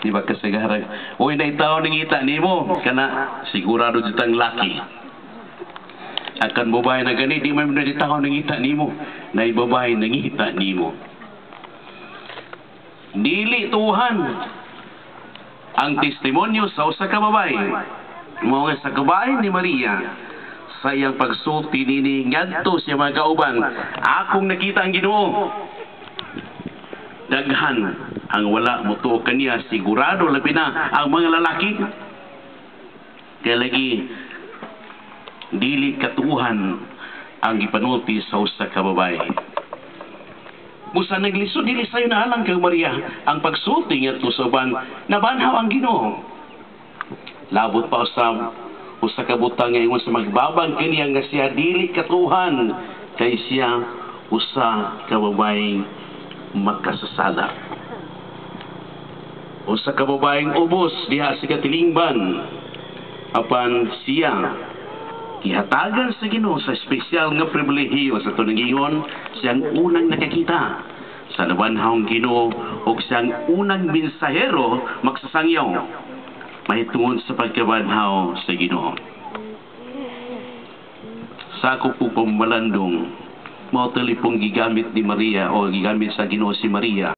Di ba kasagaran? Uy, na tao nangita nimo kana sigurado ditang laki. Akan babae na gani, di man na tao nangita nimo. Na babae nangita nimo. Dili tuhan ang testimonyo sa usa ka babae. Mao nga sa kabahin ni Maria sa iyang pagsulti nini ngadto sa mga kauban, "Akong nakita ang Ginoo." Daghan ang wala motuo kaniya, sigurado labi na ang mga lalaki. Kaya lagi dili katuhan ang gipanulti sa usa ka babae. Busa naglisod, dili sayo na alang kay Maria ang pagsulti ngadto sa uban, "Nabanhaw ang Ginoo." Labot pa usab usa ka butang nga ingon sa magbabang kaniya nga siya dili katuhan, kay siya usa ka babaeng makasasala. Usa ka babaeng ubos diha sa katilingban, apan siya gihatagan sa Ginoo sa espesyal nga pribilehiyo sa tunangingon siyang unang nakakita sa nabanhawng Ginoo ug siyang unang mensahero magsasangyaw mahitungod sa pagkabanhaw sa Ginoo. Sa ako po pamalandong, mao pong gigamit ni Maria o gigamit sa Ginoo si Maria.